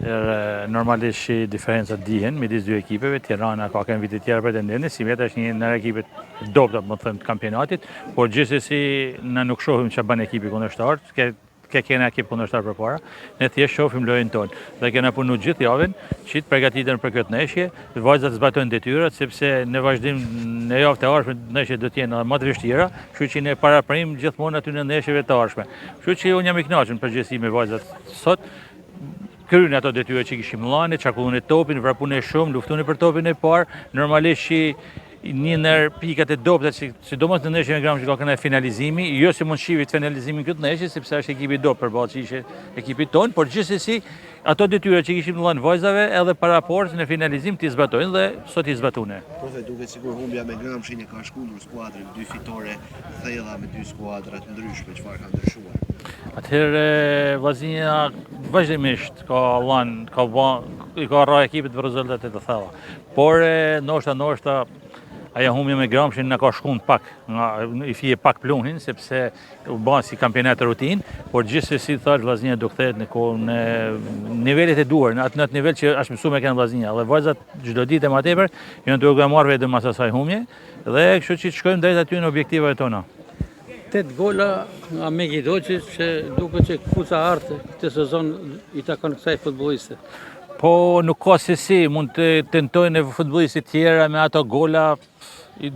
Normalisht që diferencat dihen midis dy ekipeve, Tirana ka kënë vitet tjera pretendente, sivjet është një ndër ekipet e dobta, më thënë, të kampionatit, por gjithsesi ne nuk shohim çfarë bën ekipi kundërshtar, ke ke kena ekip kundërshtar përpara, ne thjesht shohim lojën tonë dhe kena punu gjithë javën që të përgatiten për këtë ndeshje, vajzat zbatojnë detyrat sepse në vazhdim në javët e ardhshme ndeshjet do të jenë edhe më të vështira, kështu që ne paraprim gjithmonë aty në ndeshjeve të ardhshme. Kështu që unë jam i kënaqur në përgjithësi me vajzat sot, kryen ato detyra që kishim lënë, qarkulluan topin, vrapuan shumë, luftuan për topin e parë, normalisht që një ndër pikat e dobëta, që sidomos në ndeshjen me Gramshin ka qenë finalizimi, jo se mund shihit finalizimin këtë ndeshje, sepse është ekipi i dobët përballë që ishte ekipi ton, por gjithsesi ato detyra që kishim lënë vajzave edhe paraport në finalizim t'i zbatojnë dhe sot i zbatuan. Profe, duket sikur humbja me Gramshin e ka shkundur skuadrën, dy fitore thella me dy skuadra të ndryshme, çfarë ka ndryshuar? Atëherë Vllaznia vazhdimisht ka lënë, ka ba, i ka ra ekipit për rezultate të thella. Por ndoshta ndoshta ajo humbja me Gramshin na ka shkund pak, nga, i fije pak pluhin, sepse u bë si kampionat rutin, por gjithsesi thash Vllaznia do kthehet në kohë në nivelet e duhur, në atë në atë nivel që është mësuar me kënë Vllaznia. Dhe vajzat çdo ditë më tepër janë duke marrë vetëm mas asaj humbje dhe kështu që të shkojmë drejt aty në objektivat tona. 8 gola nga Megi Doçi që duket që këpuca artë këtë sezon i takon kësaj futbolliste. Po nuk ka se si, mund të tentojnë e futbollistit tjera me ato gola,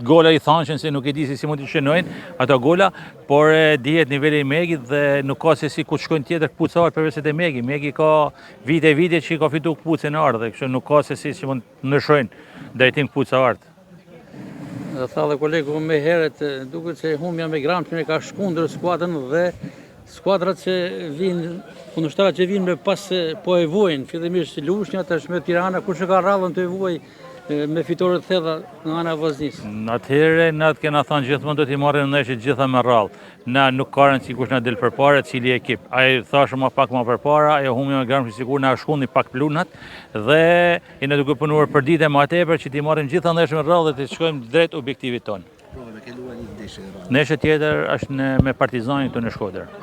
gola i thanshën se nuk e di se si mund të shënojnë ato gola, por e, dihet niveli i Megit dhe nuk ka se si ku të shkojnë tjetër këpuca artë përveç se te Megi. Megi ka vite e vite që i ka fitu këpucën e artë dhe kështu nuk ka se si që mund të ndryshojnë drejtim këpuca artë. Dhe tha dhe kolegu më herët, duket se humbja me Gramshin e ka shkundur skuadrën dhe skuadrat që vinë, kundërshtarët që vinë me pas po e vuajnë, fillimisht Lushnja, tashmë Tirana, kush e ka radhën të e vuaj me fitore të thella nga ana e Vllaznisë? Atëherë, na të kena thënë gjithmonë do t'i marrim ndeshjet gjitha me radhë. Na nuk ka rëndësi kush na del përpara, cili ekip. Ai thashë më pak më përpara, ajo humbja me Gramshin sikur na shkundi pak plunat dhe jena duke punuar për ditë më tepër që t'i marrim gjitha ndeshjet me radhë dhe të shkojmë drejt objektivit tonë. Profe, me ke luaj një ndeshje në radhë. Ndeshja tjetër është në, me Partizanin këtu në Shkodër.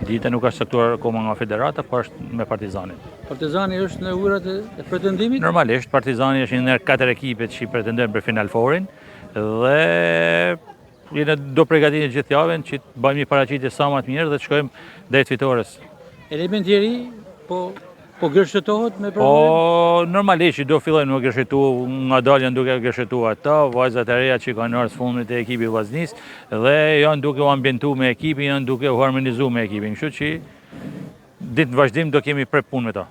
Dita nuk është caktuar akoma nga federata, por është me Partizanin. Partizani është në ujërat e pretendimit? Normalisht, Partizani është një ndër katër ekipet që pretendojnë për Final Fourin dhe jena do përgatitemi gjithë javën që të bëjmë një paraqitje sa më të mirë dhe të shkojmë drejt fitores. Elementi i ri po po gërshetohet me problemin? Po normalisht që do fillojnë me gërshetu, ngadalë janë duke gërshetu ata, vajzat e reja që kanë ardhur fundit e ekipi Vllaznisë dhe janë duke u ambientu me ekipin, janë duke u harmonizu me ekipin, kështu që ditë në vazhdim do kemi prep punë me ta.